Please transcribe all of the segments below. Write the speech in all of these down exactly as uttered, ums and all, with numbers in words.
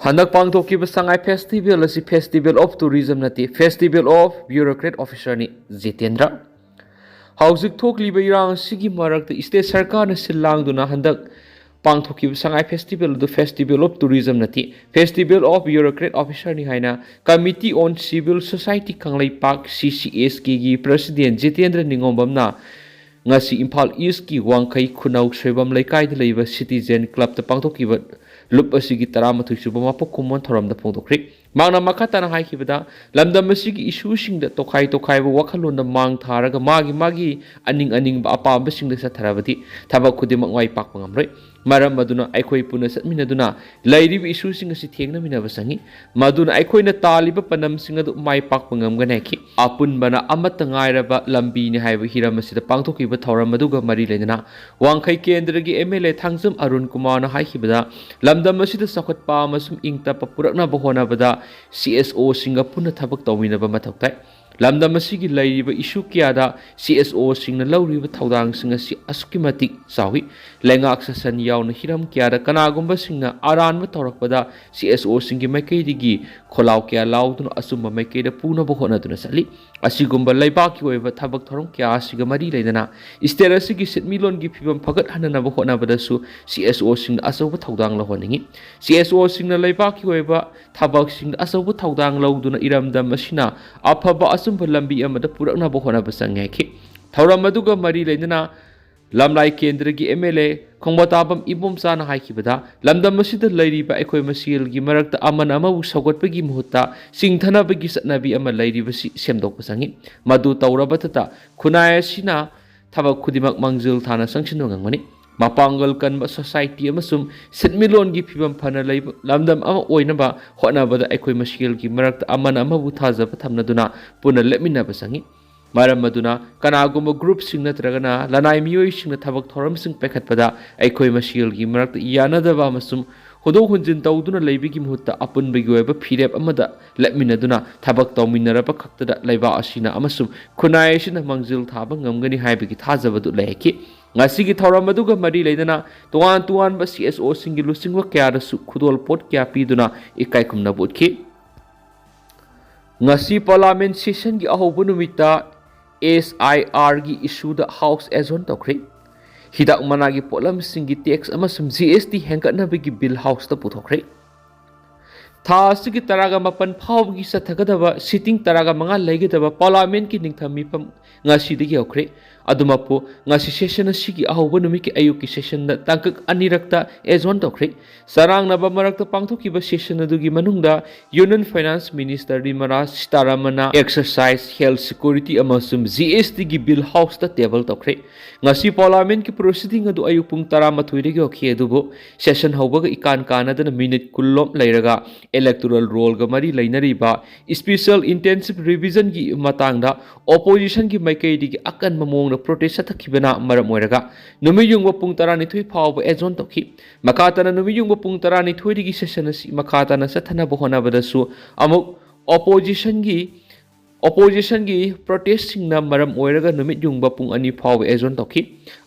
ꯍꯟꯗꯛ ꯄꯥꯡꯊꯣꯛꯈꯤꯕ ꯁꯉꯥꯏ ꯐꯦꯁꯇꯤꯚꯦꯜ ꯑꯁꯤ Festival of Tourism ꯅꯠꯇꯦ, Festival of Bureaucrat Officer ꯅꯤ꯫ ꯖꯤꯇꯦꯟꯗ꯭ꯔ꯫ ꯍꯧꯖꯤꯛ ꯊꯣꯛꯂꯤꯕ ꯏꯔꯥꯡ ꯑꯁꯤꯒꯤ ꯃꯔꯛꯇ ꯏꯁꯇꯦꯠ ꯁꯔꯀꯥꯔꯅ ꯁꯤꯜ ꯂꯥꯡꯗꯨꯅ ꯍꯟꯗꯛ ꯄꯥꯡꯊꯣꯛꯈꯤꯕ ꯁꯉꯥꯏ ꯐꯦꯁꯇꯤꯚꯦꯜ ꯑꯗꯨ Festival of Tourism ꯅꯠꯇꯦ, Festival of Bureaucrat Officer ꯅꯤ ꯍꯥꯏꯅ Committee on Civil Society Kangleipak, C C S K ꯒꯤ ꯄ꯭ꯔꯁꯤꯗꯦꯟ ꯖꯤꯇꯦꯟꯗ꯭ꯔ ꯅꯤꯉꯣꯝꯕꯝꯅ ꯉꯁꯤ ꯏꯝꯐꯥꯜ ꯏꯁꯀꯤ ꯋꯥꯡꯈꯩ ꯈꯨꯅꯧ ꯁꯣꯏꯕꯝ ꯂꯩꯀꯥꯏꯗ ꯂꯩꯕ ꯁꯤꯇꯤꯖꯦꯟ ꯀ꯭ꯂꯕꯇ ꯄꯥꯡꯊꯣꯛꯈꯤꯕ ꯂꯨꯞ ꯑꯁꯤꯒꯤ ꯇꯔꯥꯃꯥꯊꯣꯏ ꯁꯨꯕ ꯃꯄꯣꯛ ꯀꯨꯝꯑꯣꯟ ꯊꯧꯔꯝꯗ ꯐꯣꯡꯗꯣꯛꯈ꯭ꯔꯤ꯫ ꯃꯍꯥꯛꯅ ꯃꯈꯥ ꯇꯥꯅ ꯍꯥꯏꯈꯤꯕꯗ, ꯂꯝꯗꯝ ꯑꯁꯤꯒꯤ ꯏꯁꯨꯁꯤꯡꯗ ꯇꯣꯈꯥꯏ ꯇꯣꯈꯥꯏꯕ ꯋꯥꯈꯜꯂꯣꯟꯗ ꯃꯥꯡ ꯊꯥꯔꯒ ꯃꯥꯒꯤ ꯃꯥꯒꯤ ꯑꯅꯤꯡ ꯑꯅꯤꯡꯕ ꯑꯄꯥꯝꯕꯁꯤꯡꯗ ꯆꯠꯊꯔꯕꯗꯤ ꯊꯕꯛ ꯈꯨꯗꯤꯡꯃꯛ ꯃꯥꯏ ꯄꯥꯛꯄ ꯉꯝꯂꯣꯏ꯫ ꯃꯔꯝ ꯑꯗꯨꯅ ꯑꯩꯈꯣꯏ ꯄꯨꯟꯅ ꯆꯠꯃꯤꯟꯅꯗꯨꯅ ꯂꯩꯔꯤꯕ ꯏꯁꯨꯁꯤꯡ ꯑꯁꯤ ꯊꯦꯡꯅꯃꯤꯟꯅꯕ ꯆꯪꯏ꯫ ꯃꯗꯨꯅ ꯑꯩꯈꯣꯏꯅ ꯇꯥꯜꯂꯤꯕ ꯄꯥꯟꯗꯝꯁꯤꯡ ꯑꯗꯨ ꯃꯥꯏ ꯄꯥꯛꯄ ꯉꯝꯒꯅꯤ ꯍꯥꯏꯈꯤ꯫ ꯑꯄꯨꯟꯕꯅ ꯑꯃꯠꯇ ꯉꯥꯏꯔꯕ ꯂꯝꯕꯤꯅꯤ ꯍꯥꯏꯕ ꯍꯤꯔꯝ ꯑꯁꯤꯗ ꯄꯥꯡꯊꯣꯛꯈꯤꯕ ꯊꯧꯔꯝ ꯑꯗꯨꯒ ꯃꯔꯤ ꯂꯩꯅꯅ ꯋꯥꯡꯈꯩ ꯀꯦꯟꯗ꯭ꯔꯒꯤ M L A Thangjam Arun ꯀꯨꯃꯥꯔꯅ ꯍꯥꯏꯈꯤꯕꯗ, ꯂꯝꯗꯝ ꯑꯁꯤꯗ ꯆꯥꯎꯈꯠꯄ ꯑꯃꯁꯨꯡ ꯏꯪ ꯇꯞꯄ ꯄꯨꯔꯛꯅꯕ ꯍꯣꯠꯅꯕꯗ C S O ꯁꯤꯡꯒ ꯄꯨꯟꯅ ꯊꯕꯛ ꯇꯧꯃꯤꯟꯅꯕ ꯃꯊꯧ ꯇꯥꯏ꯫ ꯂꯝꯗꯝ ꯑꯁꯤꯒꯤ ꯂꯩꯔꯤꯕ ꯏꯁꯨ ꯀꯌꯥꯗ C S O ꯁꯤꯡꯅ ꯂꯧꯔꯤꯕ ꯊꯧꯗꯥꯡꯁꯤꯡ ꯑꯁꯤ ꯑꯁꯨꯛꯀꯤ ꯃꯇꯤꯛ ꯆꯥꯎꯏ꯫ ꯂꯩꯉꯥꯛ ꯁꯥꯁꯟ ꯌꯥꯎꯅ ꯍꯤꯔꯝ ꯀꯌꯥꯗ ꯀꯅꯥꯒꯨꯝꯕꯁꯤꯡꯅ ꯑꯔꯥꯟꯕ ꯇꯧꯔꯛꯄꯗ C S O ꯁꯤꯡꯒꯤ ꯃꯥꯏꯀꯩꯗꯒꯤ ꯈꯣꯜꯂꯥꯎ ꯀꯌꯥ ꯂꯥꯎꯗꯨꯅ ꯑꯆꯨꯝꯕ ꯃꯥꯏꯀꯩꯗ ꯄꯨꯅꯕ ꯍꯣꯠꯅꯗꯨꯅ ꯆꯠꯂꯤ꯫ ꯑꯁꯤꯒꯨꯝꯕ ꯂꯩꯕꯥꯛꯀꯤ ꯑꯣꯏꯕ ꯊꯕꯛ ꯊꯧꯔꯝ ꯀꯌꯥ ꯑꯁꯤꯒ ꯃꯔꯤ ꯂꯩꯅꯅ ꯏꯁꯇꯦꯠ ꯑꯁꯤꯒꯤ ꯁꯤꯟꯃꯤꯠꯂꯣꯟꯒꯤ ꯐꯤꯕꯝ ꯐꯒꯠꯍꯟꯅꯅꯕ ꯍꯣꯠꯅꯕꯗꯁꯨ C S O ꯁꯤꯡꯅ ꯑꯆꯧꯕ ꯊꯧꯗꯥꯡ ꯂꯧꯍꯟꯅꯤꯡꯏ꯫ C S O ꯁꯤꯡꯅ ꯂꯩꯕꯥꯛꯀꯤ ꯑꯣꯏꯕ ꯊꯕꯛꯁꯤꯡꯗ ꯑꯆꯧꯕ ꯊꯧꯗꯥꯡ ꯂꯧꯗꯨꯅ ꯏꯔꯝꯗꯝ ꯑꯁꯤꯅ ꯑꯐꯕ ꯑꯆꯨꯝꯕ ꯂꯝꯕꯤ ꯑꯃꯗ ꯄꯨꯔꯛꯅꯕ ꯍꯣꯠꯅꯕ ꯆꯪꯏ ꯍꯥꯏꯈꯤ꯫ ꯊꯧꯔꯝ ꯑꯗꯨꯒ ꯃꯔꯤ ꯂꯩꯅꯅ ꯂꯝꯂꯥꯏ ꯀꯦꯟꯗ꯭ꯔꯒꯤ M L A ꯈꯣꯡꯕꯥꯇꯥꯕꯝ ꯏꯕꯣꯝꯆꯥꯅ ꯍꯥꯏꯈꯤꯕꯗ, ꯂꯝꯗꯝ ꯑꯁꯤꯗ ꯂꯩꯔꯤꯕ ꯑꯩꯈꯣꯏ ꯃꯁꯦꯜꯒꯤ ꯃꯔꯛꯇ ꯑꯃꯅ ꯑꯃꯕꯨ ꯁꯧꯒꯠꯄꯒꯤ ꯃꯍꯨꯠꯇ ꯆꯤꯡꯊꯅꯕꯒꯤ ꯆꯠꯅꯕꯤ ꯑꯃ ꯂꯩꯔꯤꯕꯁꯤ ꯁꯦꯝꯗꯣꯛꯄ ꯆꯪꯏ꯫ ꯃꯗꯨ ꯇꯧꯔꯕꯇꯇ ꯈꯨꯟꯅꯥꯏ ꯑꯁꯤꯅ ꯊꯕꯛ ꯈꯨꯗꯤꯡꯃꯛ ꯃꯥꯡꯖꯤꯜ ꯊꯥꯅ ꯆꯪꯁꯤꯟꯕ ꯉꯝꯒꯅꯤ꯫ ꯃꯄꯥꯡꯒꯜ ꯀꯟꯕ ꯁꯣꯁꯥꯏꯇꯤ ꯑꯃꯁꯨꯡ ꯁꯤꯟꯃꯤꯠꯂꯣꯟꯒꯤ ꯐꯤꯕꯝ ꯐꯅ ꯂꯩꯕ ꯂꯝꯗꯝ ꯑꯃ ꯑꯣꯏꯅꯕ ꯍꯣꯠꯅꯕꯗ ꯑꯩꯈꯣꯏ ꯃꯁꯦꯜꯒꯤ ꯃꯔꯛꯇ ꯑꯃꯅ ꯑꯃꯕꯨ ꯊꯥꯖꯕ ꯊꯝꯅꯗꯨꯅ ꯄꯨꯟꯅ ꯂꯦꯞꯃꯤꯟꯅꯕ ꯆꯪꯏ꯫ ꯃꯔꯝ ꯑꯗꯨꯅ ꯀꯅꯥꯒꯨꯝꯕ ꯒ꯭ꯔꯨꯞꯁꯤꯡ ꯅꯠꯇ꯭ꯔꯒꯅ ꯂꯅꯥꯏ ꯃꯤꯑꯣꯏꯁꯤꯡꯅ ꯊꯕꯛ ꯊꯧꯔꯝꯁꯤꯡ ꯄꯥꯏꯈꯠꯄꯗ ꯑꯩꯈꯣꯏ ꯃꯁꯦꯜꯒꯤ ꯃꯔꯛꯇ ꯌꯥꯅꯗꯕ ꯑꯃꯁꯨꯡ ꯍꯨꯟꯗꯣꯛ ꯍꯨꯟꯖꯤꯟ ꯇꯧꯗꯨꯅ ꯂꯩꯕꯒꯤ ꯃꯍꯨꯠꯇ ꯑꯄꯨꯟꯕꯒꯤ ꯑꯣꯏꯕ ꯐꯤꯔꯦꯞ ꯑꯃꯗ ꯂꯦꯞꯃꯤꯟꯅꯗꯨꯅ ꯊꯕꯛ ꯇꯧꯃꯤꯟꯅꯔꯕ ꯈꯛꯇꯗ ꯂꯩꯕꯥꯛ ꯑꯁꯤꯅ ꯑꯃꯁꯨꯡ ꯈꯨꯟꯅꯥꯏ ꯑꯁꯤꯅ ꯃꯥꯡꯖꯤꯜ ꯊꯥꯕ ꯉꯝꯒꯅꯤ ꯍꯥꯏꯕꯒꯤ ꯊꯥꯖꯕꯗꯨ ꯂꯩꯍꯟꯈꯤ꯫ ꯉꯁꯤꯒꯤ ꯊꯧꯔꯝ ꯑꯗꯨꯒ ꯃꯔꯤ ꯂꯩꯅꯅ ꯇꯣꯉꯥꯟ ꯇꯣꯉꯥꯟꯕ CSOꯁꯤꯡꯒꯤ ꯂꯨꯆꯤꯡꯕ ꯀꯌꯥꯗꯁꯨ ꯈꯨꯗꯣꯜꯄꯣꯠ ꯀꯌꯥ ꯄꯤꯗꯨꯅ ꯏꯀꯥꯏ ꯈꯨꯝꯅꯕ ꯎꯠꯈꯤ꯫ ꯉꯁꯤ Parliament sessionꯒꯤ ꯑꯍꯧꯕ ꯅꯨꯃꯤꯠꯇ SIRꯒꯤ issueꯗ House adjourn ꯇꯧꯈ꯭ꯔꯦ꯫ ꯍꯤꯗꯥꯛ ꯃꯅꯥꯒꯤ ꯄꯣꯠꯂꯝꯁꯤꯡꯒꯤ tax ꯑꯃꯁꯨꯡ GST ꯍꯦꯟꯒꯠꯅꯕꯒꯤ bill Houseꯇ ꯄꯨꯊꯣꯛꯈ꯭ꯔꯦ꯫ ꯊꯥ ꯑꯁꯤꯒꯤ ꯇꯔꯥꯒ ꯃꯥꯄꯟ ꯐꯥꯎꯕꯒꯤ ꯆꯠꯊꯒꯗꯕ sitting ꯇꯔꯥꯒ ꯃꯉꯥ ꯂꯩꯒꯗꯕ Parliamentꯀꯤ ꯅꯤꯡꯊꯝ ꯃꯤꯐꯝ ꯉꯁꯤꯗꯒꯤ ꯍꯧꯈ꯭ꯔꯦ꯫ ꯑꯗꯨꯃꯛꯄꯨ, ꯉꯁꯤ session ꯑꯁꯤꯒꯤ ꯑꯍꯧꯕ ꯅꯨꯃꯤꯠꯀꯤ ꯑꯌꯨꯛꯀꯤ sessionꯗ ꯇꯥꯡꯀꯛ ꯑꯅꯤꯔꯛꯇ adjourn ꯇꯧꯈ꯭ꯔꯦ꯫ ꯆꯔꯥꯡꯅꯕ ꯃꯔꯛꯇ ꯄꯥꯡꯊꯣꯛꯈꯤꯕ session ꯑꯗꯨꯒꯤ ꯃꯅꯨꯡꯗ Union Finance Minister Nirmala Sitharamanꯅ excise, health security ꯑꯃꯁꯨꯡ GSTꯒꯤ bill Houseꯇ table ꯇꯧꯈ꯭ꯔꯦ꯫ ꯉꯁꯤ Parliamentꯀꯤ proceeding ꯑꯗꯨ ꯑꯌꯨꯛ ꯄꯨꯡ ꯇꯔꯥꯃꯥꯊꯣꯏꯗꯒꯤ ꯍꯧꯈꯤ, ꯑꯗꯨꯕꯨ session ꯍꯧꯕꯒ ꯏꯀꯥꯟ ꯀꯥꯟꯅꯗꯅ minute ꯀꯨꯟ ꯂꯣꯝ ꯂꯩꯔꯒ electoral rollꯒ ꯃꯔꯤ ꯂꯩꯅꯔꯤꯕ special intensive revisionꯒꯤ ꯃꯇꯥꯡꯗ oppositionꯒꯤ ꯃꯥꯏꯀꯩꯗꯒꯤ ꯑꯀꯟꯕ ꯃꯑꯣꯡꯗ protest ꯆꯠꯊꯈꯤꯕꯅ ꯃꯔꯝ ꯑꯣꯏꯔꯒ ꯅꯨꯃꯤꯠ ꯌꯨꯡꯕ ꯄꯨꯡ ꯇꯔꯥꯅꯤꯊꯣꯏ ꯐꯥꯎꯕ adjourn ꯇꯧꯈꯤ꯫ ꯃꯈꯥ ꯇꯥꯅ ꯅꯨꯃꯤꯠ ꯌꯨꯡꯕ ꯄꯨꯡ ꯇꯔꯥꯅꯤꯊꯣꯏꯗꯒꯤ session ꯑꯁꯤ ꯃꯈꯥ ꯇꯥꯅ ꯆꯠꯊꯅꯕ ꯍꯣꯠꯅꯕꯗꯁꯨ ꯑꯃꯨꯛ oppositionꯒꯤ, oppositionꯒꯤ protestꯁꯤꯡꯅ ꯃꯔꯝ ꯑꯣꯏꯔꯒ ꯅꯨꯃꯤꯠ ꯌꯨꯡꯕ ꯄꯨꯡ ꯑꯅꯤ ꯐꯥꯎꯕ adjourn ꯇꯧꯈꯤ꯫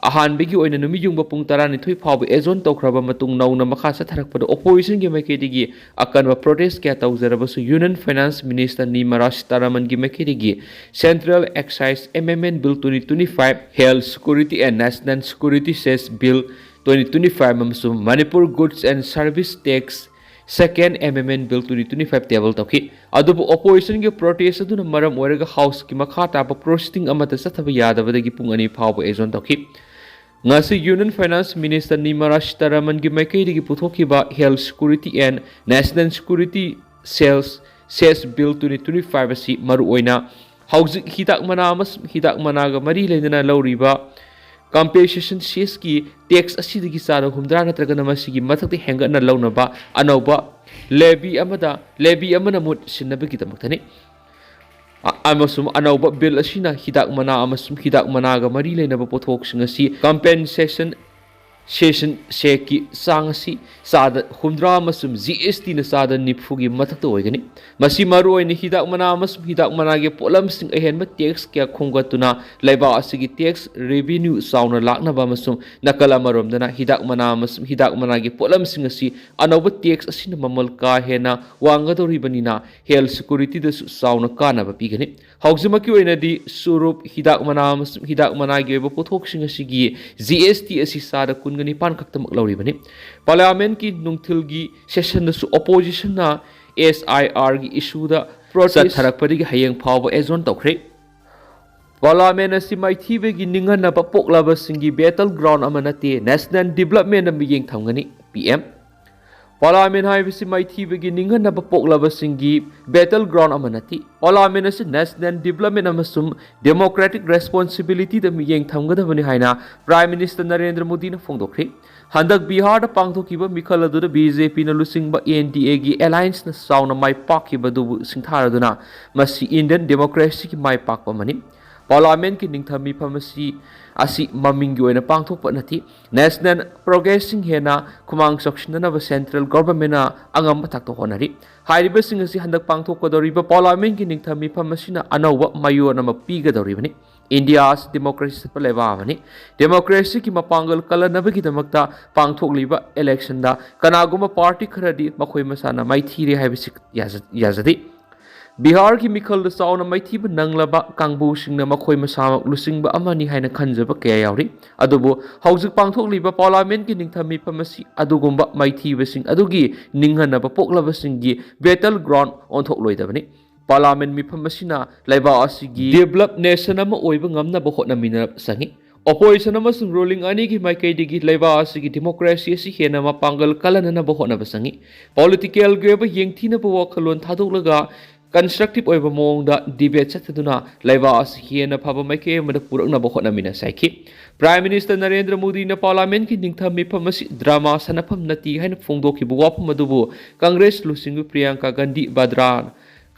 ꯑꯍꯥꯟꯕꯒꯤ ꯑꯣꯏꯅ ꯅꯨꯃꯤꯠ ꯌꯨꯡꯕ ꯄꯨꯡ ꯇꯔꯥꯅꯤꯊꯣꯏ ꯐꯥꯎꯕ adjourn ꯇꯧꯈ꯭ꯔꯕ ꯃꯇꯨꯡ ꯅꯧꯅ ꯃꯈꯥ ꯆꯠꯊꯔꯛꯄꯗ oppositionꯒꯤ ꯃꯥꯏꯀꯩꯗꯒꯤ ꯑꯀꯟꯕ protest ꯀꯌꯥ ꯇꯧꯖꯔꯕꯁꯨ Union Finance Minister Nirmala Sitharamanꯒꯤ ꯃꯥꯏꯀꯩꯗꯒꯤ Central Excise Amendment Bill twenty twenty-five, Health Security and National Security Cess Bill twenty twenty-five ꯑꯃꯁꯨꯡ Manipur Goods and Service Tax Second Amendment Bill twenty twenty-five table ꯇꯧꯈꯤ꯫ ꯑꯗꯨꯕꯨ oppositionꯒꯤ protest ꯑꯗꯨꯅ ꯃꯔꯝ ꯑꯣꯏꯔꯒ Houseꯀꯤ ꯃꯈꯥ ꯇꯥꯕ proceeding ꯑꯃꯠꯇ ꯆꯠꯊꯕ ꯌꯥꯗꯕꯗꯒꯤ ꯄꯨꯡ ꯑꯅꯤ ꯐꯥꯎꯕ adjourn ꯇꯧꯈꯤ꯫ ꯉꯁꯤ Union Finance Minister Nirmala Sitharamanꯒꯤ ꯃꯥꯏꯀꯩꯗꯒꯤ ꯄꯨꯊꯣꯛꯈꯤꯕ Health Security and National Security Sales, Cess Bill twenty twenty-five ꯑꯁꯤ ꯃꯔꯨꯑꯣꯏꯅ ꯍꯧꯖꯤꯛ ꯍꯤꯗꯥꯛ ꯃꯅꯥ ꯑꯃꯁꯨꯡ ꯍꯤꯗꯥꯛ ꯃꯅꯥꯒ ꯃꯔꯤ ꯂꯩꯅꯅ ꯂꯧꯔꯤꯕ compensation cessꯀꯤ tax ꯑꯁꯤꯗꯒꯤ ꯆꯥꯗ ꯍꯨꯝꯗ꯭ꯔꯥ ꯅꯠꯇ꯭ꯔꯒꯅ ꯃꯁꯤꯒꯤ ꯃꯊꯛꯇ ꯍꯦꯟꯒꯠꯅ ꯂꯧꯅꯕ ꯑꯅꯧꯕ levy ꯑꯃꯗ, levy ꯑꯃꯅ ꯃꯍꯨꯠ ꯁꯤꯟꯅꯕꯒꯤꯗꯃꯛꯇꯅꯤ꯫ ꯑ-, ꯑꯃꯁꯨꯡ ꯑꯅꯧꯕ bill ꯑꯁꯤꯅ ꯍꯤꯗꯥꯛ ꯃꯅꯥ ꯑꯃꯁꯨꯡ ꯍꯤꯗꯥꯛ ꯃꯅꯥꯒ ꯃꯔꯤ ꯂꯩꯅꯕ ꯄꯣꯠꯊꯣꯛꯁꯤꯡ ꯑꯁꯤ compensation ꯁꯦꯁꯟ ꯁꯦꯛꯀꯤ ꯆꯥꯡ ꯑꯁꯤ ꯆꯥꯗ ꯍꯨꯝꯗ꯭ꯔꯥ ꯑꯃꯁꯨꯡ ꯖꯤ ꯑꯦꯁ ꯇꯤꯅ ꯆꯥꯗ ꯅꯤꯐꯨꯒꯤ ꯃꯊꯛꯇ ꯑꯣꯏꯒꯅꯤ꯫ ꯃꯁꯤ ꯃꯔꯨꯑꯣꯏꯅ ꯍꯤꯗꯥꯛ ꯃꯅꯥ ꯑꯃꯁꯨꯡ ꯍꯤꯗꯥꯛ ꯃꯅꯥꯒꯤ ꯄꯣꯠꯂꯝꯁꯤꯡ ꯑꯍꯦꯟꯕ ꯇꯦꯛꯁ ꯀꯌꯥ ꯈꯣꯝꯒꯠꯇꯨꯅ ꯂꯩꯕꯥꯛ ꯑꯁꯤꯒꯤ ꯇꯦꯛꯁ ꯔꯦꯚꯤꯅ꯭ꯌꯨ ꯆꯥꯎꯅ ꯂꯥꯛꯅꯕ ꯑꯃꯁꯨꯡ ꯅꯥꯀꯜ ꯑꯃꯔꯣꯝꯗꯅ ꯍꯤꯗꯥꯛ ꯃꯅꯥ ꯑꯃꯁꯨꯡ ꯍꯤꯗꯥꯛ ꯃꯅꯥꯒꯤ ꯄꯣꯠꯂꯝꯁꯤꯡ ꯑꯁꯤ ꯑꯅꯧꯕ ꯇꯦꯛꯁ ꯑꯁꯤꯅ ꯃꯃꯜ ꯀꯥ ꯍꯦꯟꯅ ꯋꯥꯡꯒꯗꯧꯔꯤꯕꯅꯤꯅ health security ꯗꯁꯨ ꯆꯥꯎꯅ ꯀꯥꯟꯅꯕ ꯄꯤꯒꯅꯤ꯫ ꯍꯧꯖꯤꯛꯃꯛꯀꯤ ꯑꯣꯏꯅꯗꯤ ꯆꯨꯔꯨꯞ, ꯍꯤꯗꯥꯛ ꯃꯅꯥ ꯑꯃꯁꯨꯡ ꯍꯤꯗꯥꯛ ꯃꯅꯥꯒꯤ ꯑꯣꯏꯕ ꯄꯣꯠꯊꯣꯛꯁꯤꯡ ꯑꯁꯤꯒꯤ ꯖꯤ ꯑꯦꯁ ꯇꯤ ꯑꯁꯤ ꯆꯥꯗ ꯀꯨꯟꯒ ꯅꯤꯄꯥꯟ ꯈꯛꯇꯃꯛ ꯂꯧꯔꯤꯕꯅꯤ꯫ ꯄꯥꯔꯂꯤꯌꯥꯃꯦꯟꯠꯀꯤ ꯅꯨꯡꯊꯤꯜꯒꯤ ꯁꯦꯁꯟꯗꯁꯨ ꯑꯣꯄꯣꯖꯤꯁꯟꯅ ꯑꯦꯁ ꯑꯥꯏ ꯑꯥꯔꯒꯤ ꯏꯁꯨꯗ protest ꯆꯠꯊꯔꯛꯄꯗꯒꯤ ꯍꯌꯦꯡ ꯐꯥꯎꯕ adjourn ꯇꯧꯈ꯭ꯔꯦ꯫ ꯄꯥꯔꯂꯤꯌꯥꯃꯦꯟꯠ ꯑꯁꯤ ꯃꯥꯏꯊꯤꯕꯒꯤ ꯅꯤꯡꯍꯟꯅꯕ ꯄꯣꯛꯂꯕꯁꯤꯡꯒꯤ battle ground ꯑꯃ ꯅꯠꯇꯦ, national development ꯗ ꯃꯤꯠꯌꯦꯡ ꯊꯝꯒꯅꯤ, ꯄꯤ ꯑꯦꯝ꯫ ꯄꯥꯔꯂꯤꯌꯥꯃꯦꯟꯠ ꯍꯥꯏꯕꯁꯤ ꯃꯥꯏꯊꯤꯕꯒꯤ ꯅꯤꯡꯍꯟꯅꯕ ꯄꯣꯛꯂꯕꯁꯤꯡꯒꯤ battle ground ꯑꯃ ꯅꯠꯇꯦ꯫ ꯄꯥꯔꯂꯤꯌꯥꯃꯦꯟꯠ ꯑꯁꯤ national development ꯑꯃꯁꯨꯡ democratic responsibility ꯗ ꯃꯤꯠꯌꯦꯡ ꯊꯝꯒꯗꯕꯅꯤ ꯍꯥꯏꯅ Prime Minister ꯅꯔꯦꯟꯗ꯭ꯔ ꯃꯣꯗꯤꯅ ꯐꯣꯡꯗꯣꯛꯈ꯭ꯔꯤ꯫ ꯍꯟꯗꯛ ꯕꯤꯍꯥꯔꯗ ꯄꯥꯡꯊꯣꯛꯈꯤꯕ ꯃꯤꯈꯜ ꯑꯗꯨꯗ ꯕꯤ ꯖꯦ ꯄꯤꯅ ꯂꯨꯆꯤꯡꯕ ꯑꯦꯟ ꯗꯤ ꯑꯦꯒꯤ alliance ꯅ ꯆꯥꯎꯅ ꯃꯥꯏ ꯄꯥꯛꯈꯤꯕ ꯑꯗꯨꯕꯨ ꯁꯤꯡꯊꯥꯔꯗꯨꯅ ꯃꯁꯤ Indian democracy ꯒꯤ ꯃꯥꯏ ꯄꯥꯛꯄ ꯑꯃꯅꯤ꯫ ꯄꯥꯔꯂꯤꯌꯥꯃꯦꯟꯠꯀꯤ ꯅꯤꯡꯊꯝ ꯃꯤꯐꯝ ꯑꯁꯤ, ꯑꯁꯤ ꯃꯃꯤꯡꯒꯤ ꯑꯣꯏꯅ ꯄꯥꯡꯊꯣꯛꯄ ꯅꯠꯇꯦ꯫ National progress ꯁꯤꯡ ꯍꯦꯟꯅ ꯈꯨꯃꯥꯡ ꯆꯥꯎꯁꯤꯟꯅꯅꯕ central government ꯅ ꯑꯉꯝꯕ ꯊꯥꯛꯇ ꯍꯣꯠꯅꯔꯤ꯫ ꯍꯥꯏꯔꯤꯕꯁꯤꯡ ꯑꯁꯤ ꯍꯟꯗꯛ ꯄꯥꯡꯊꯣꯛꯀꯗꯧꯔꯤꯕ ꯄꯥꯔꯂꯤꯌꯥꯃꯦꯟꯠꯀꯤ ꯅꯤꯡꯊꯝ ꯃꯤꯐꯝ ꯑꯁꯤꯅ ꯑꯅꯧꯕ ꯃꯌꯣꯟ ꯑꯃ ꯄꯤꯒꯗꯧꯔꯤꯕꯅꯤ꯫ ꯏꯟꯗꯤꯌꯥ ꯑꯁꯤ democracy ꯆꯠꯄ ꯂꯩꯕꯥꯛ ꯑꯃꯅꯤ꯫ Democracy ꯒꯤ ꯃꯄꯥꯡꯒꯜ ꯀꯜꯍꯟꯅꯕꯒꯤꯗꯃꯛꯇ ꯄꯥꯡꯊꯣꯛꯂꯤꯕ election ꯗ ꯀꯅꯥꯒꯨꯝꯕ party ꯈꯔꯗꯤ ꯃꯈꯣꯏ ꯃꯁꯥꯅ ꯃꯥꯏꯊꯤꯔꯦ ꯍꯥꯏꯕꯁꯤ ꯌꯥꯖ-, ꯌꯥꯖꯗꯦ꯫ ꯕꯤꯍꯥꯔꯒꯤ ꯃꯤꯈꯜꯗ ꯆꯥꯎꯅ ꯃꯥꯏꯊꯤꯕ ꯅꯪꯂꯕ ꯀꯥꯡꯕꯨꯁꯤꯡꯅ ꯃꯈꯣꯏ ꯃꯁꯥꯃꯛ ꯂꯨꯆꯤꯡꯕ ꯑꯃꯅꯤ ꯍꯥꯏꯅ ꯈꯟꯖꯕ ꯀꯌꯥ ꯌꯥꯎꯔꯤ꯫ ꯑꯗꯨꯕꯨ ꯍꯧꯖꯤꯛ ꯄꯥꯡꯊꯣꯛꯂꯤꯕ ꯄꯥꯔꯂꯤꯌꯥꯃꯦꯟꯠꯀꯤ ꯅꯤꯡꯊꯝ ꯃꯤꯐꯝ ꯑꯁꯤ ꯑꯗꯨꯒꯨꯝꯕ ꯃꯥꯏꯊꯤꯕꯁꯤꯡ ꯑꯗꯨꯒꯤ ꯅꯤꯡꯍꯟꯅꯕ ꯄꯣꯛꯂꯕꯁꯤꯡꯒꯤ battle ground ꯑꯣꯟꯊꯣꯛꯂꯣꯏꯗꯕꯅꯤ꯫ ꯄꯥꯔꯂꯤꯌꯥꯃꯦꯟꯠ ꯃꯤꯐꯝ ꯑꯁꯤꯅ ꯂꯩꯕꯥꯛ ꯑꯁꯤꯒꯤ developed nation ꯑꯃ ꯑꯣꯏꯕ ꯉꯝꯅꯕ ꯍꯣꯠꯅꯃꯤꯟꯅꯕ ꯆꯪꯏ꯫ Opposition ꯑꯃꯁꯨꯡ ruling ꯑꯅꯤꯒꯤ ꯃꯥꯏꯀꯩꯗꯒꯤ ꯂꯩꯕꯥꯛ ꯑꯁꯤꯒꯤ democracy ꯑꯁꯤ ꯍꯦꯟꯅ ꯃꯄꯥꯡꯒꯜ ꯀꯜꯍꯟꯅꯕ ꯍꯣꯠꯅꯕ ꯆꯪꯏ꯫ Political ꯒꯤ ꯑꯣꯏꯕ ꯌꯦꯡꯊꯤꯅꯕ ꯋꯥꯈꯜꯂꯣꯟ ꯊꯥꯗꯣꯛꯂꯒ constructive ꯑꯣꯏꯕ ꯃꯑꯣꯡꯗ debate ꯆꯠꯊꯗꯨꯅ ꯂꯩꯕꯥꯛ ꯑꯁꯤ ꯍꯦꯟꯅ ꯐꯕ ꯃꯥꯏꯀꯩ ꯑꯃꯗ ꯄꯨꯔꯛꯅꯕ ꯍꯣꯠꯅꯃꯤꯟꯅꯁꯤ ꯍꯥꯏꯈꯤ꯫ Prime Minister ꯅꯔꯦꯟꯗ꯭ꯔ ꯃꯣꯗꯤꯅ ꯄꯥꯔꯂꯤꯌꯥꯃꯦꯟꯠꯀꯤ ꯅꯤꯡꯊꯝ ꯃꯤꯐꯝ ꯑꯁꯤ drama ꯁꯥꯟꯅꯐꯝ ꯅꯠꯇꯦ ꯍꯥꯏꯅ ꯐꯣꯡꯗꯣꯛꯈꯤꯕ ꯋꯥꯐꯝ ꯑꯗꯨꯕꯨ ꯀꯪꯒ꯭ꯔꯦꯁ ꯂꯨꯆꯤꯡꯕꯤ ꯄ꯭ꯔꯤꯌꯥꯡꯀꯥ ꯒꯥꯟꯙꯤ ꯚꯗ꯭ꯔꯥ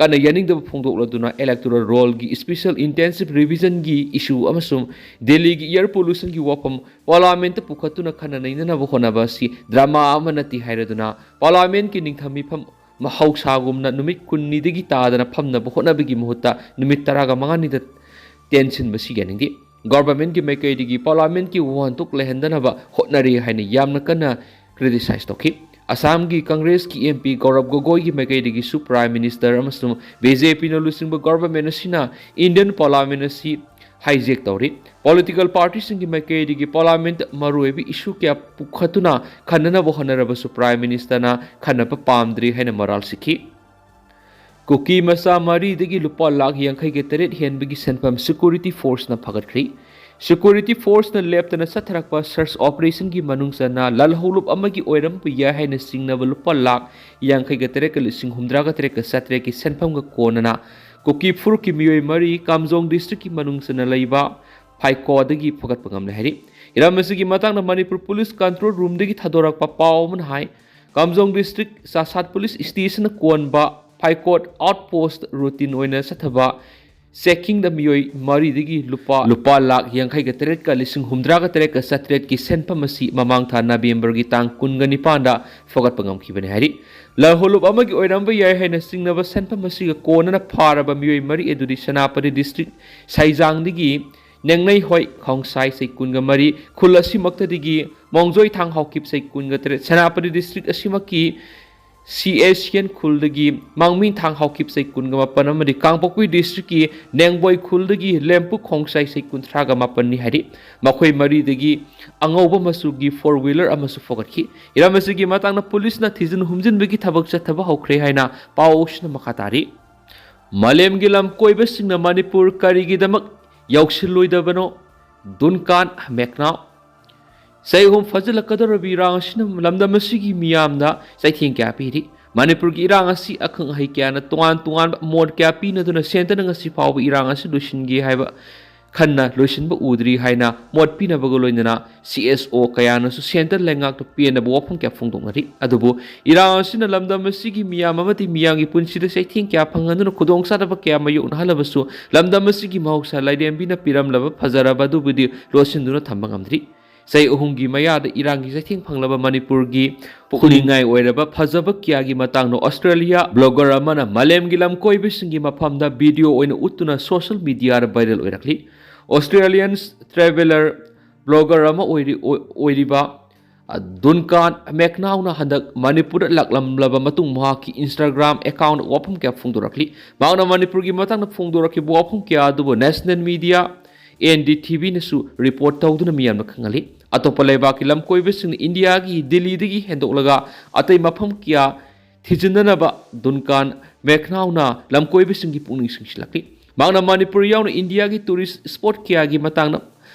ꯀꯟꯅ ꯌꯥꯅꯤꯡꯗꯕ ꯐꯣꯡꯗꯣꯛꯂꯗꯨꯅ electoral rollꯒꯤ special intensive revisionꯒꯤ issue ꯑꯃꯁꯨꯡ ꯗꯦꯜꯂꯤꯒꯤ air pollutionꯒꯤ ꯋꯥꯐꯝ parliamentꯇ ꯄꯨꯈꯠꯇꯨꯅ ꯈꯟꯅ ꯅꯩꯅꯅꯕ ꯍꯣꯠꯅꯕ ꯑꯁꯤ drama ꯑꯃ ꯅꯠꯇꯦ ꯍꯥꯏꯔꯗꯨꯅ parliamentꯀꯤ ꯅꯤꯡꯊꯝ ꯃꯤꯐꯝ ꯃꯍꯧꯁꯥꯒꯨꯝꯅ ꯅꯨꯃꯤꯠ ꯀꯨꯟꯅꯤꯗꯒꯤ ꯇꯥꯗꯅ ꯐꯝꯅꯕ ꯍꯣꯠꯅꯕꯒꯤ ꯃꯍꯨꯠꯇ ꯅꯨꯃꯤꯠ ꯇꯔꯥꯒ ꯃꯉꯥꯅꯤꯗ ꯇꯦꯟꯁꯤꯟꯕꯁꯤ ꯌꯥꯅꯤꯡꯗꯦ꯫ Governmentꯀꯤ ꯃꯥꯏꯀꯩꯗꯒꯤ parliamentꯀꯤ ꯋꯥꯍꯟꯊꯣꯛ ꯂꯩꯍꯟꯗꯅꯕ ꯍꯣꯠꯅꯔꯤ ꯍꯥꯏꯅ ꯌꯥꯝꯅ ꯀꯟꯅ criticize ꯇꯧꯈꯤ꯫ ꯑꯁꯥꯝꯒꯤ ꯀꯪꯒ꯭ꯔꯦꯁꯀꯤ MP ꯒꯧꯔꯕ ꯒꯣꯒꯣꯏꯒꯤ ꯃꯥꯏꯀꯩꯗꯒꯤꯁꯨ Prime Minister ꯑꯃꯁꯨꯡ BJPꯅ ꯂꯨꯆꯤꯡꯕ government ꯑꯁꯤꯅ Indian parliament ꯑꯁꯤ hijack ꯇꯧꯔꯤ꯫ Political partyꯁꯤꯡꯒꯤ ꯃꯥꯏꯀꯩꯗꯒꯤ parliament ꯃꯔꯨꯑꯣꯏꯕ issue ꯀꯌꯥ ꯄꯨꯈꯠꯇꯨꯅ ꯈꯟꯅꯅꯕ ꯍꯣꯠꯅꯔꯕꯁꯨ Prime Ministerꯅ ꯈꯟꯅꯕ ꯄꯥꯝꯗ꯭ꯔꯤ ꯍꯥꯏꯅ ꯃꯔꯥꯜ ꯁꯤꯈꯤ꯫ ꯀꯨꯀꯤ ꯃꯆꯥ ꯃꯔꯤꯗꯒꯤ ꯂꯨꯄꯥ ꯂꯥꯈ ꯌꯥꯡꯈꯩꯒ ꯇꯔꯦꯠ ꯍꯦꯟꯕꯒꯤ ꯁꯦꯟꯐꯝ security forceꯅ ꯐꯒꯠꯈ꯭ꯔꯤ꯫ Security forceꯅ ꯂꯦꯞꯇꯅ ꯆꯠꯊꯔꯛꯄ search operationꯒꯤ ꯃꯅꯨꯡ ꯆꯟꯅ ꯂꯥꯜꯍꯧꯂꯨꯞ ꯑꯃꯒꯤ ꯑꯣꯏꯔꯝꯕ ꯌꯥꯏ ꯍꯥꯏꯅ ꯆꯤꯡꯅꯕ ꯂꯨꯄꯥ ꯂꯥꯈ ꯌꯥꯡꯈꯩꯒ ꯇꯔꯦꯠꯀ ꯂꯤꯁꯤꯡ ꯍꯨꯝꯗ꯭ꯔꯥꯒ ꯇꯔꯦꯠꯀ ꯆꯥꯇ꯭ꯔꯦꯠꯀꯤ ꯁꯦꯟꯐꯝꯒ ꯀꯣꯟꯅꯅ ꯀꯨꯀꯤ ꯐꯨꯔꯨꯞꯀꯤ ꯃꯤꯑꯣꯏ ꯃꯔꯤ ꯀꯥꯝꯖꯣꯡ districtꯀꯤ ꯃꯅꯨꯡ ꯆꯟꯅ ꯂꯩꯕ ꯐꯥꯏꯀꯣꯗꯒꯤ ꯐꯒꯠꯄ ꯉꯝꯂꯦ ꯍꯥꯏꯔꯤ꯫ ꯍꯤꯔꯝ ꯑꯁꯤꯒꯤ ꯃꯇꯥꯡꯗ ꯃꯅꯤꯄꯨꯔ police control roomꯗꯒꯤ ꯊꯥꯗꯣꯔꯛꯄ ꯄꯥꯎ ꯑꯃꯅ ꯍꯥꯏ, ꯀꯥꯝꯖꯣꯡ district ꯆꯥꯁꯥꯠ police stationꯅ ꯀꯣꯟꯕ ꯐꯥꯏꯀꯣꯠ outpost routine ꯑꯣꯏꯅ ꯆꯠꯊꯕ checkingꯗ ꯃꯤꯑꯣꯏ ꯃꯔꯤꯗꯒꯤ ꯂꯨꯄꯥ, ꯂꯨꯄꯥ ꯂꯥꯈ ꯌꯥꯡꯈꯩꯒ ꯇꯔꯦꯠꯀ ꯂꯤꯁꯤꯡ ꯍꯨꯝꯗ꯭ꯔꯥꯒ ꯇꯔꯦꯠꯀ ꯆꯥꯇ꯭ꯔꯦꯠꯀꯤ ꯁꯦꯟꯐꯝ ꯑꯁꯤ ꯃꯃꯥꯡ ꯊꯥ Novemberꯒꯤ ꯇꯥꯡ ꯀꯨꯟꯒ ꯅꯤꯄꯥꯟꯗ ꯐꯒꯠꯄ ꯉꯝꯈꯤꯕꯅꯤ ꯍꯥꯏꯔꯤ꯫ ꯂꯥꯜꯍꯧꯂꯨꯞ ꯑꯃꯒꯤ ꯑꯣꯏꯔꯝꯕ ꯌꯥꯏ ꯍꯥꯏꯅ ꯆꯤꯡꯅꯕ ꯁꯦꯟꯐꯝ ꯑꯁꯤꯒ ꯀꯣꯟꯅꯅ ꯐꯥꯔꯕ ꯃꯤꯑꯣꯏ ꯃꯔꯤ ꯑꯗꯨꯗꯤ ꯁꯦꯅꯥꯄꯇꯤ district ꯁꯥꯏꯖꯥꯡꯗꯒꯤ ꯅꯦꯡꯅꯩꯍꯣꯏ ꯈꯣꯡꯁꯥꯏ ꯆꯍꯤ ꯀꯨꯟꯒ ꯃꯔꯤ, ꯈꯨꯜ ꯑꯁꯤꯃꯛꯇꯗꯒꯤ ꯃꯣꯡꯖꯣꯏ ꯊꯥꯡ ꯍꯥꯎꯀꯤꯞ ꯆꯍꯤ ꯀꯨꯟꯒ ꯇꯔꯦꯠ, ꯁꯦꯅꯥꯄꯇꯤ district ꯑꯁꯤꯃꯛꯀꯤ ꯁꯤꯑꯦꯁꯤꯌꯟ ꯈꯨꯜꯗꯒꯤ ꯃꯥꯡꯃꯤ ꯊꯥꯡ ꯍꯥꯎꯀꯤꯞ ꯆꯍꯤ ꯀꯨꯟꯒ ꯃꯥꯄꯟ ꯑꯃꯗꯤ ꯀꯥꯡꯄꯣꯛꯄꯤ districtꯀꯤ ꯅꯦꯡꯕꯣꯏ ꯈꯨꯜꯗꯒꯤ ꯂꯦꯝꯄꯨ ꯈꯣꯡꯁꯥꯏ ꯆꯍꯤ ꯀꯨꯟꯊ꯭ꯔꯥꯒ ꯃꯥꯄꯟꯅꯤ ꯍꯥꯏꯔꯤ꯫ ꯃꯈꯣꯏ ꯃꯔꯤꯗꯒꯤ ꯑꯉꯧꯕ ꯃꯆꯨꯒꯤ four wheeler ꯑꯃꯁꯨ ꯐꯒꯠꯈꯤ꯫ ꯍꯤꯔꯝ ꯑꯁꯤꯒꯤ ꯃꯇꯥꯡꯗ policeꯅ ꯊꯤꯖꯤꯟ ꯍꯨꯝꯖꯤꯟꯕꯒꯤ ꯊꯕꯛ ꯆꯠꯊꯕ ꯍꯧꯈ꯭ꯔꯦ ꯍꯥꯏꯅ ꯄꯥꯎꯁꯤꯅ ꯃꯈꯥ ꯇꯥꯔꯤ꯫ ꯃꯥꯂꯦꯝꯒꯤ ꯂꯝ ꯀꯣꯏꯕꯁꯤꯡꯅ ꯃꯅꯤꯄꯨꯔ ꯀꯔꯤꯒꯤꯗꯃꯛ ꯌꯧꯁꯤꯜꯂꯣꯏꯗꯕꯅꯣ? ꯗꯨꯟꯀꯥꯟ ꯃꯦꯛꯅꯥꯎ꯫ ꯆꯍꯤ ꯑꯍꯨꯝ ꯐꯥꯖꯤꯜꯂꯛꯀꯗꯧꯔꯕ ꯏꯔꯥꯡ ꯑꯁꯤꯅ ꯂꯝꯗꯝ ꯑꯁꯤꯒꯤ ꯃꯤꯌꯥꯝꯗ ꯆꯩꯊꯦꯡ ꯀꯌꯥ ꯄꯤꯔꯤ꯫ ꯃꯅꯤꯄꯨꯔꯒꯤ ꯏꯔꯥꯡ ꯑꯁꯤ ꯑꯈꯪ ꯑꯍꯩ ꯀꯌꯥꯅ ꯇꯣꯉꯥꯟ ꯇꯣꯉꯥꯟꯕ ꯃꯣꯠ ꯀꯌꯥ ꯄꯤꯅꯗꯨꯅ ꯁꯦꯟꯇꯔꯅ ꯉꯁꯤ ꯐꯥꯎꯕ ꯏꯔꯥꯡ ꯑꯁꯤ ꯂꯣꯏꯁꯤꯟꯒꯦ ꯍꯥꯏꯕ ꯈꯟꯅ ꯂꯣꯏꯁꯤꯟꯕ ꯎꯗ꯭ꯔꯤ ꯍꯥꯏꯅ ꯃꯣꯠ ꯄꯤꯅꯕꯒ ꯂꯣꯏꯅꯅ ꯁꯤ ꯑꯦꯁ ꯑꯣ ꯀꯌꯥꯅꯁꯨ ꯁꯦꯟꯇꯔ ꯂꯩꯉꯥꯛꯇ ꯄꯦꯟꯗꯕ ꯋꯥꯐꯝ ꯀꯌꯥ ꯐꯣꯡꯗꯣꯛꯅꯔꯤ꯫ ꯑꯗꯨꯕꯨ ꯏꯔꯥꯡ ꯑꯁꯤꯅ ꯂꯝꯗꯝ ꯑꯁꯤꯒꯤ ꯃꯤꯌꯥꯝ ꯑꯃꯗꯤ ꯃꯤꯌꯥꯝꯒꯤ ꯄꯨꯟꯁꯤꯗ ꯆꯩꯊꯦꯡ ꯀꯌꯥ ꯐꯪꯍꯟꯗꯨꯅ ꯈꯨꯗꯣꯡꯆꯥꯗꯕ ꯀꯌꯥ ꯃꯥꯌꯣꯛꯅꯍꯜꯂꯕꯁꯨ ꯂꯝꯗꯝ ꯑꯁꯤꯒꯤ ꯃꯍꯧꯁꯥ ꯂꯥꯏꯔꯦꯝꯕꯤꯅ ꯄꯤꯔꯝꯂꯕ ꯐꯖꯔꯕ ꯑꯗꯨꯕꯨꯗꯤ ꯂꯣꯠꯁꯤꯟꯗꯨꯅ ꯊꯝꯕ ꯉꯝꯗ꯭ꯔꯤ꯫ ꯆꯍꯤ ꯑꯍꯨꯝꯒꯤ ꯃꯌꯥꯗ ꯏꯔꯥꯡꯒꯤ ꯆꯩꯊꯦꯡ ꯐꯪꯂꯕ ꯃꯅꯤꯄꯨꯔꯒꯤ ꯄꯨꯛꯅꯤꯡꯉꯥꯏ ꯑꯣꯏꯔꯕ ꯐꯖꯕ ꯀꯌꯥꯒꯤ ꯃꯇꯥꯡꯗ ꯑꯣꯁꯇ꯭ꯔꯦꯂꯤꯌꯥ ꯕ꯭ꯂꯣꯒꯔ ꯑꯃꯅ ꯃꯥꯂꯦꯝꯒꯤ ꯂꯝꯀꯣꯏꯕꯁꯤꯡꯒꯤ ꯃꯐꯝꯗ ꯚꯤꯗꯤꯑꯣ ꯑꯣꯏꯅ ꯎꯠꯇꯨꯅ ꯁꯣꯁꯤꯌꯦꯜ ꯃꯤꯗꯤꯌꯥꯗ ꯚꯥꯏꯔꯦꯜ ꯑꯣꯏꯔꯛꯂꯤ꯫ ꯑꯣꯁꯇ꯭ꯔꯦꯂꯤꯌꯟ ꯇ꯭ꯔꯦꯚꯦꯂꯔ ꯕ꯭ꯂꯣꯒꯔ ꯑꯃ ꯑꯣꯏꯔꯤ-, ꯑꯣꯏ-, ꯑꯣꯏꯔꯤꯕ, ꯑ, ꯗꯨꯟꯀꯥꯟ ꯃꯦꯛꯅꯥꯎꯅ ꯍꯟꯗꯛ ꯃꯅꯤꯄꯨꯔꯗ ꯂꯥꯛꯂꯝꯂꯕ ꯃꯇꯨꯡ ꯃꯍꯥꯛꯀꯤ ꯏꯟꯁꯇꯥꯒ꯭ꯔꯥꯝ ꯑꯦꯀꯥꯎꯟꯗ ꯋꯥꯐꯝ ꯀꯌꯥ ꯐꯣꯡꯗꯣꯔꯛꯂꯤ꯫ ꯃꯍꯥꯛꯅ ꯃꯅꯤꯄꯨꯔꯒꯤ ꯃꯇꯥꯡꯗ ꯐꯣꯡꯗꯣꯔꯛꯈꯤꯕ ꯋꯥꯐꯝ ꯀꯌꯥ ꯑꯗꯨꯕꯨ national media, N D T ꯚꯤꯅꯁꯨ ꯔꯤꯄꯣꯔꯠ ꯇꯧꯗꯨꯅ ꯃꯤꯌꯥꯝꯅ ꯈꯪꯍꯜꯂꯤ꯫ ꯑꯇꯣꯞꯄ ꯂꯩꯕꯥꯛꯀꯤ ꯂꯝꯀꯣꯏꯕꯁꯤꯡꯅ ꯏꯟꯗꯤꯌꯥꯒꯤ ꯗꯤꯜꯂꯤꯗꯒꯤ ꯍꯦꯟꯗꯣꯛꯂꯒ ꯑꯇꯩ ꯃꯐꯝ ꯀꯌꯥ ꯊꯤꯖꯤꯟꯅꯅꯕ ꯗꯨꯟꯀꯥꯟ ꯃꯦꯛꯅꯥꯎꯅ ꯂꯝꯀꯣꯏꯕꯁꯤꯡꯒꯤ ꯄꯨꯛꯅꯤꯡ ꯆꯤꯡꯁꯤꯜꯂꯛꯂꯤ꯫ ꯃꯍꯥꯛꯅ ꯃꯅꯤꯄꯨꯔ ꯌꯥꯎꯅ ꯏꯟꯗꯤꯌꯥꯒꯤ ꯇꯨꯔꯤꯁ ꯁ꯭ꯄꯣꯠ ꯀꯌꯥꯒꯤ ꯃꯇꯥꯡꯗ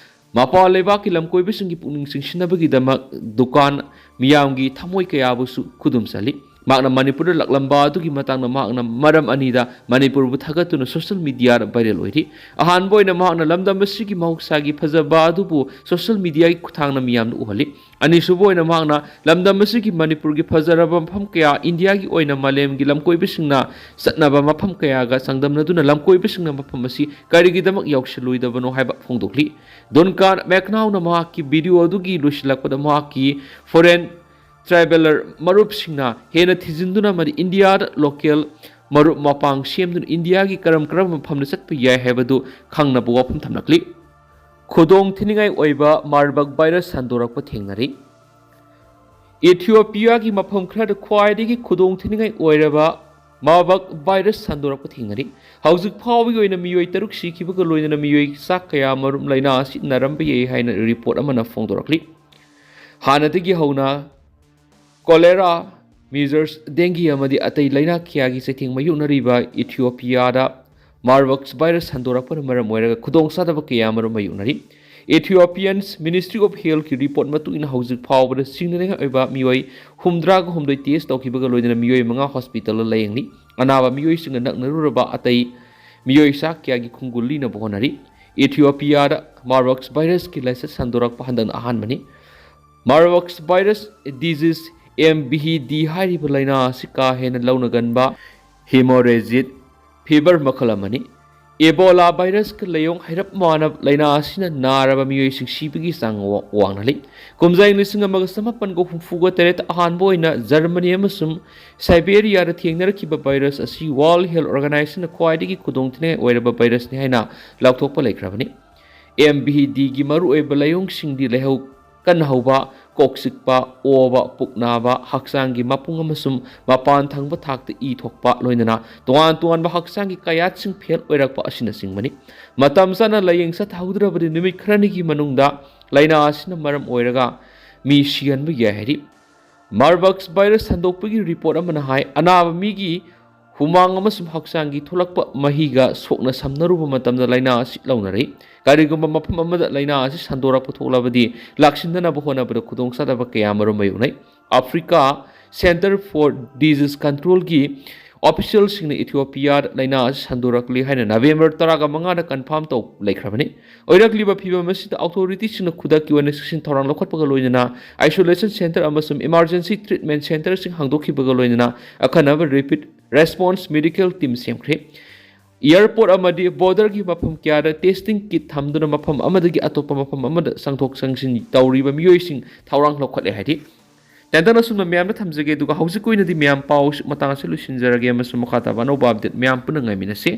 ꯃꯄꯥꯟ ꯂꯩꯕꯥꯛꯀꯤ ꯂꯝꯀꯣꯏꯕꯁꯤꯡꯒꯤ ꯄꯨꯛꯅꯤꯡ ꯆꯤꯡꯁꯤꯟꯅꯕꯒꯤꯗꯃꯛ ꯗꯨꯀꯥꯟ ꯃꯤꯌꯥꯝꯒꯤ ꯊꯃꯣꯏ ꯀꯌꯥꯕꯨꯁꯨ ꯈꯨꯗꯨꯝ ꯆꯜꯂꯤ꯫ ꯃꯍꯥꯛꯅ ꯃꯅꯤꯄꯨꯔꯗ ꯂꯥꯛꯂꯝꯕ ꯑꯗꯨꯒꯤ ꯃꯇꯥꯡꯗ ꯃꯍꯥꯛꯅ ꯃꯔꯝ ꯑꯅꯤꯗ ꯃꯅꯤꯄꯨꯔꯕꯨ ꯊꯥꯒꯠꯇꯨꯅ ꯁꯣꯁꯤꯌꯦꯜ ꯃꯤꯗꯤꯌꯥꯗ ꯚꯥꯏꯔꯦꯜ ꯑꯣꯏꯔꯤ꯫ ꯑꯍꯥꯟꯕ ꯑꯣꯏꯅ ꯃꯍꯥꯛꯅ ꯂꯝꯗꯝ ꯑꯁꯤꯒꯤ ꯃꯍꯧꯁꯥꯒꯤ ꯐꯖꯕ ꯑꯗꯨꯕꯨ ꯁꯣꯁꯤꯌꯦꯜ ꯃꯤꯗꯤꯌꯥꯒꯤ ꯈꯨꯠꯊꯥꯡꯅ ꯃꯤꯌꯥꯝꯗ ꯎꯍꯜꯂꯤ꯫ ꯑꯅꯤꯁꯨꯕ ꯑꯣꯏꯅ ꯃꯍꯥꯛꯅ ꯂꯝꯗꯝ ꯑꯁꯤꯒꯤ ꯃꯅꯤꯄꯨꯔꯒꯤ ꯐꯖꯔꯕ ꯃꯐꯝ ꯀꯌꯥ, ꯏꯟꯗꯤꯌꯥꯒꯤ ꯑꯣꯏꯅ ꯃꯥꯂꯦꯝꯒꯤ ꯂꯝꯀꯣꯏꯕꯁꯤꯡꯅ ꯆꯠꯅꯕ ꯃꯐꯝ ꯀꯌꯥꯒ ꯆꯥꯡꯗꯝꯅꯗꯨꯅ ꯂꯝꯀꯣꯏꯕꯁꯤꯡꯅ ꯃꯐꯝ ꯑꯁꯤ ꯀꯔꯤꯒꯤꯗꯃꯛ ꯌꯧꯁꯤꯜꯂꯣꯏꯗꯕꯅꯣ ꯍꯥꯏꯕ ꯐꯣꯡꯗꯣꯛꯂꯤ꯫ ꯗꯨꯟꯀꯥꯟ ꯃꯦꯛꯅꯥꯎꯅ ꯃꯍꯥꯛꯀꯤ ꯚꯤꯗꯤꯑꯣ ꯑꯗꯨꯒꯤ ꯂꯣꯏꯁꯤꯜꯂꯛꯄꯗ ꯃꯍꯥꯛꯀꯤ ꯐꯣꯔꯦꯟ ꯇ꯭ꯔꯥꯏꯕꯦꯂꯔ ꯃꯔꯨꯞꯁꯤꯡꯅ ꯍꯦꯟꯅ ꯊꯤꯖꯤꯟꯗꯨꯅ ꯑꯃꯗꯤ ꯏꯟꯗꯤꯌꯥꯗ ꯂꯣꯀꯦꯜ ꯃꯔꯨꯞ ꯃꯄꯥꯡ ꯁꯦꯝꯗꯨꯅ ꯏꯟꯗꯤꯌꯥꯒꯤ ꯀꯔꯝ ꯀꯔꯝꯕ ꯃꯐꯝꯗ ꯆꯠꯄ ꯌꯥꯏ ꯍꯥꯏꯕꯗꯨ ꯈꯪꯅꯕ ꯋꯥꯐꯝ ꯊꯝꯂꯛꯂꯤ꯫ ꯈꯨꯗꯣꯡ ꯊꯤꯅꯤꯡꯉꯥꯏ ꯑꯣꯏꯕ ꯃꯥꯔꯕꯔꯒ ꯚꯥꯏꯔꯁ ꯁꯟꯗꯣꯔꯛꯄ ꯊꯦꯡꯅꯔꯤ꯫ ꯏꯊꯤꯑꯣꯄꯤꯌꯥꯒꯤ ꯃꯐꯝ ꯈꯔꯗ ꯈ꯭ꯋꯥꯏꯗꯒꯤ ꯈꯨꯗꯣꯡ ꯊꯤꯅꯤꯡꯉꯥꯏ ꯑꯣꯏꯔꯕ ꯃꯥꯔꯕꯔꯒ ꯚꯥꯏꯔꯁ ꯁꯟꯗꯣꯔꯛꯄ ꯊꯦꯡꯅꯔꯤ꯫ ꯍꯧꯖꯤꯛ ꯐꯥꯎꯕꯒꯤ ꯑꯣꯏꯅ ꯃꯤꯑꯣꯏ ꯇꯔꯨꯛ ꯁꯤꯈꯤꯕꯒ ꯂꯣꯏꯅꯅ ꯃꯤꯑꯣꯏ ꯆꯥ ꯀꯌꯥ ꯃꯔꯨꯝ ꯂꯥꯏꯅꯥ ꯑꯁꯤ ꯅꯥꯔꯝꯕ ꯌꯥꯏ ꯍꯥꯏꯅ ꯔꯤꯄꯣꯔꯠ ꯑꯃꯅ ꯐꯣꯡꯗꯣꯔꯛꯂꯤ꯫ ꯍꯥꯟꯅꯗꯒꯤ ꯍꯧꯅ ꯀꯣꯂꯦꯔꯥ, ꯃꯤꯖꯔꯁ, ꯗꯦꯡꯒꯤ ꯑꯃꯗꯤ ꯑꯇꯩ ꯂꯥꯏꯅꯥ ꯀꯌꯥꯒꯤ ꯆꯩꯊꯦꯡ ꯃꯥꯌꯣꯛꯅꯔꯤꯕ ꯏꯊꯤꯑꯣꯄꯤꯌꯥꯗ ꯃꯥꯔꯕꯔꯒ ꯚꯥꯏꯔꯁ ꯁꯟꯗꯣꯔꯛꯄꯅ ꯃꯔꯝ ꯑꯣꯏꯔꯒ ꯈꯨꯗꯣꯡꯆꯥꯗꯕ ꯀꯌꯥ ꯑꯃꯔꯣꯝ ꯃꯥꯌꯣꯛꯅꯔꯤ꯫ Ethiopian Ministry of Healthꯀꯤ ꯔꯤꯄꯣꯔꯠ ꯃꯇꯨꯡ ꯏꯟꯅ ꯍꯧꯖꯤꯛ ꯐꯥꯎꯕꯗ ꯁꯤꯡꯅꯅꯤꯡꯉꯥꯏ ꯑꯣꯏꯕ ꯃꯤꯑꯣꯏ ꯍꯨꯝꯗ꯭ꯔꯥꯒ ꯍꯨꯝꯗꯣꯏ ꯇꯦꯁ ꯇꯧꯈꯤꯕꯒ ꯂꯣꯏꯅꯅ ꯃꯤꯑꯣꯏ ꯃꯉꯥ ꯍꯣꯁꯄꯤꯇꯥꯜꯗ ꯂꯥꯌꯦꯡꯂꯤ꯫ ꯑꯅꯥꯕ ꯃꯤꯑꯣꯏꯁꯤꯡꯒ ꯅꯛꯅꯔꯨꯔꯕ ꯑꯇꯩ ꯃꯤꯑꯣꯏ ꯆꯥ ꯀꯌꯥꯒꯤ ꯈꯣꯡꯒꯨꯜ ꯂꯤꯅꯕ ꯍꯣꯠꯅꯔꯤ꯫ ꯏꯊꯤꯑꯣꯄꯤꯌꯥꯗ ꯃꯥꯔꯕꯛꯁ ꯚꯥꯏꯔꯁꯀꯤ ꯂꯥꯏꯆꯠ ꯁꯟꯗꯣꯔꯛꯄ ꯍꯟꯗꯛꯅ ꯑꯍꯥꯟꯕꯅꯤ꯫ ꯃꯥꯔꯕꯛꯁ ꯚꯥꯏꯔꯁ ꯗꯤꯖꯤꯁ, ꯑꯦꯝ ꯚꯤ ꯗꯤ ꯍꯥꯏꯔꯤꯕ ꯂꯥꯏꯅꯥ ꯑꯁꯤ ꯀꯥ ꯍꯦꯟꯅ ꯂꯧꯅꯒꯟꯕ ꯍꯤꯃꯣꯔꯦꯖꯤꯠ ꯐꯤꯕꯔ ꯃꯈꯜ ꯑꯃꯅꯤ꯫ ꯑꯦꯕꯣꯂꯥ ꯚꯥꯏꯔꯁꯀ ꯂꯥꯏꯑꯣꯡ ꯍꯩꯔꯞ ꯃꯥꯟꯅꯕ ꯂꯥꯏꯅꯥ ꯑꯁꯤꯅ ꯅꯥꯔꯕ ꯃꯤꯑꯣꯏꯁꯤꯡ ꯁꯤꯕꯒꯤ ꯆꯥꯡ ꯋꯥ-, ꯋꯥꯡꯅ ꯂꯩ꯫ ꯀꯨꯝꯖꯥ ꯏꯪ ꯂꯤꯁꯤꯡ ꯑꯃꯒ ꯆꯃꯥꯄꯟꯒ ꯍꯨꯝꯐꯨꯒ ꯇꯔꯦꯠꯇ ꯑꯍꯥꯟꯕ ꯑꯣꯏꯅ ꯖꯔꯃꯅꯤ ꯑꯃꯁꯨꯡ ꯁꯥꯏꯕꯦꯔꯤꯌꯥꯗ ꯊꯦꯡꯅꯔꯛꯈꯤꯕ ꯚꯥꯏꯔꯁ ꯑꯁꯤ ꯋꯥꯔꯜꯗ ꯍꯦꯜꯊ ꯑꯣꯔꯒꯅꯥꯏꯖꯦꯁꯟꯅ ꯈ꯭ꯋꯥꯏꯗꯒꯤ ꯈꯨꯗꯣꯡꯊꯤꯅꯤꯡꯉꯥꯏ ꯑꯣꯏꯔꯕ ꯚꯥꯏꯔꯁꯅꯤ ꯍꯥꯏꯅ ꯂꯥꯎꯊꯣꯛꯄ ꯂꯩꯈ꯭ꯔꯕꯅꯤ꯫ ꯑꯦꯝ ꯚꯤ ꯗꯤꯒꯤ ꯃꯔꯨꯑꯣꯏꯕ ꯂꯥꯏꯑꯣꯡꯁꯤꯡꯗꯤ ꯂꯥꯏꯍꯧ ꯀꯟꯅ ꯍꯧꯕ, ꯀꯣꯛ ꯆꯤꯛꯄ, ꯑꯣꯕ, ꯄꯨꯛ ꯅꯥꯕ, ꯍꯛꯆꯥꯡꯒꯤ ꯃꯄꯨꯡ ꯑꯃꯁꯨꯡ ꯃꯄꯥꯟ ꯊꯪꯕ ꯊꯥꯛꯇ ꯏ ꯊꯣꯛꯄ, ꯂꯣꯏꯅꯅ ꯇꯣꯉꯥꯟ ꯇꯣꯉꯥꯟꯕ ꯍꯛꯆꯥꯡꯒꯤ ꯀꯌꯥꯠꯁꯤꯡ ꯐꯦꯜ ꯑꯣꯏꯔꯛꯄ ꯑꯁꯤꯅꯆꯤꯡꯕꯅꯤ꯫ ꯃꯇꯝ ꯆꯥꯅ ꯂꯥꯏꯌꯦꯡ ꯆꯠꯊꯍꯧꯗ꯭ꯔꯕꯗꯤ ꯅꯨꯃꯤꯠ ꯈꯔꯅꯤꯒꯤ ꯃꯅꯨꯡꯗ ꯂꯥꯏꯅꯥ ꯑꯁꯤꯅ ꯃꯔꯝ ꯑꯣꯏꯔꯒ ꯃꯤ ꯁꯤꯍꯟꯕ ꯌꯥꯏ ꯍꯥꯏꯔꯤ꯫ ꯃꯥꯔꯕꯛꯁ ꯚꯥꯏꯔꯁ ꯁꯟꯗꯣꯛꯄꯒꯤ ꯔꯤꯄꯣꯔꯠ ꯑꯃꯅ ꯍꯥꯏ, ꯑꯅꯥꯕ ꯃꯤꯒꯤ ꯍꯨꯃꯥꯡ ꯑꯃꯁꯨꯡ ꯍꯛꯆꯥꯡꯒꯤ ꯊꯣꯛꯂꯛꯄ ꯃꯍꯤꯒ ꯁꯣꯛꯅ ꯁꯝꯅꯔꯨꯕ ꯃꯇꯝꯗ ꯂꯥꯏꯅꯥ ꯑꯁꯤ ꯂꯧꯅꯔꯤ꯫ ꯀꯔꯤꯒꯨꯝꯕ ꯃꯐꯝ ꯑꯃꯗ ꯂꯥꯏꯅꯥ ꯑꯁꯤ ꯁꯟꯗꯣꯔꯛꯄ ꯊꯣꯛꯂꯕꯗꯤ ꯂꯥꯛꯁꯤꯟꯗꯅꯕ ꯍꯣꯠꯅꯕꯗ ꯈꯨꯗꯣꯡꯆꯥꯗꯕ ꯀꯌꯥ ꯑꯃꯔꯣꯝ ꯃꯥꯌꯣꯛꯅꯩ꯫ ꯑꯐ꯭ꯔꯤꯀꯥ ꯁꯦꯟꯇꯔ ꯐꯣꯔ ꯗꯤꯖꯤꯁ ꯀꯟꯇ꯭ꯔꯣꯜꯒꯤ ꯑꯣꯐꯤꯁꯤꯌꯦꯜꯁꯤꯡꯅ ꯏꯊꯤꯑꯣꯄꯤꯌꯥꯗ ꯂꯥꯏꯅꯥ ꯑꯁꯤ ꯁꯟꯗꯣꯔꯛꯂꯤ ꯍꯥꯏꯅ ꯅꯕꯦꯝꯕꯔ ꯇꯔꯥꯒ ꯃꯉꯥꯗ ꯀꯟꯐꯥꯔꯝ ꯇꯧ ꯂꯩꯈ꯭ꯔꯕꯅꯤ꯫ ꯑꯣꯏꯔꯛꯂꯤꯕ ꯐꯤꯚꯝ ꯑꯁꯤꯗ ꯑꯣꯊꯣꯔꯤꯇꯤꯁꯤꯡꯅ ꯈꯨꯗꯛꯀꯤ ꯑꯣꯏꯅ ꯆꯦꯛꯁꯤꯟ ꯊꯧꯔꯥꯡ ꯂꯧꯈꯠꯄꯒ ꯂꯣꯏꯅꯅ ꯑꯥꯏꯁꯣꯂꯦꯁꯟ ꯁꯦꯟꯇꯔ ꯑꯃꯁꯨꯡ ꯏꯃꯥꯔꯖꯦꯟꯁꯤ ꯇ꯭ꯔꯤꯠꯃꯦꯟ ꯁꯦꯟꯇꯔꯁꯤꯡ ꯍꯥꯡꯗꯣꯛꯈꯤꯕꯒ ꯂꯣꯏꯅꯅ ꯑꯈꯟꯅꯕ ꯔꯦꯄꯤꯗ ꯔꯦꯁꯄꯣꯟꯁ ꯃꯦꯗꯤꯀꯦꯜ ꯇꯤꯝ ꯁꯦꯝꯈ꯭ꯔꯦ꯫ ꯑꯦꯌꯔꯄꯣꯔꯠ ꯑꯃꯗꯤ ꯕꯣꯔꯗꯔꯒꯤ ꯃꯐꯝ ꯀꯌꯥꯗ ꯇꯦꯁꯇꯤꯡ ꯀꯤꯠ ꯊꯝꯗꯨꯅ ꯃꯐꯝ ꯑꯃꯗꯒꯤ ꯑꯇꯣꯞꯄ ꯃꯐꯝ ꯑꯃꯗ ꯆꯪꯊꯣꯛ ꯆꯪꯁꯤꯟ ꯇꯧꯔꯤꯕ ꯃꯤꯑꯣꯏꯁꯤꯡ ꯊꯧꯔꯥꯡ ꯂꯧꯈꯠꯂꯦ ꯍꯥꯏꯔꯤ꯫ ꯇꯦꯟꯇꯛꯅ ꯑꯁꯨꯝꯅ ꯃꯌꯥꯝꯗ ꯊꯝꯖꯒꯦ, ꯑꯗꯨꯒ ꯍꯧꯖꯤꯛꯀꯤ ꯑꯣꯏꯅꯗꯤ ꯃꯌꯥꯝ ꯄꯥꯎ ꯃꯇꯥꯡ ꯑꯁꯤ ꯂꯣꯏꯁꯤꯟꯖꯔꯒꯦ ꯑꯃꯁꯨꯡ ꯃꯈꯥ ꯇꯥꯕ ꯑꯅꯧꯕ ꯑꯞꯗꯦꯠ ꯃꯌꯥꯝ ꯄꯨꯟꯅ ꯉꯥꯏꯃꯤꯟꯅꯁꯤ꯫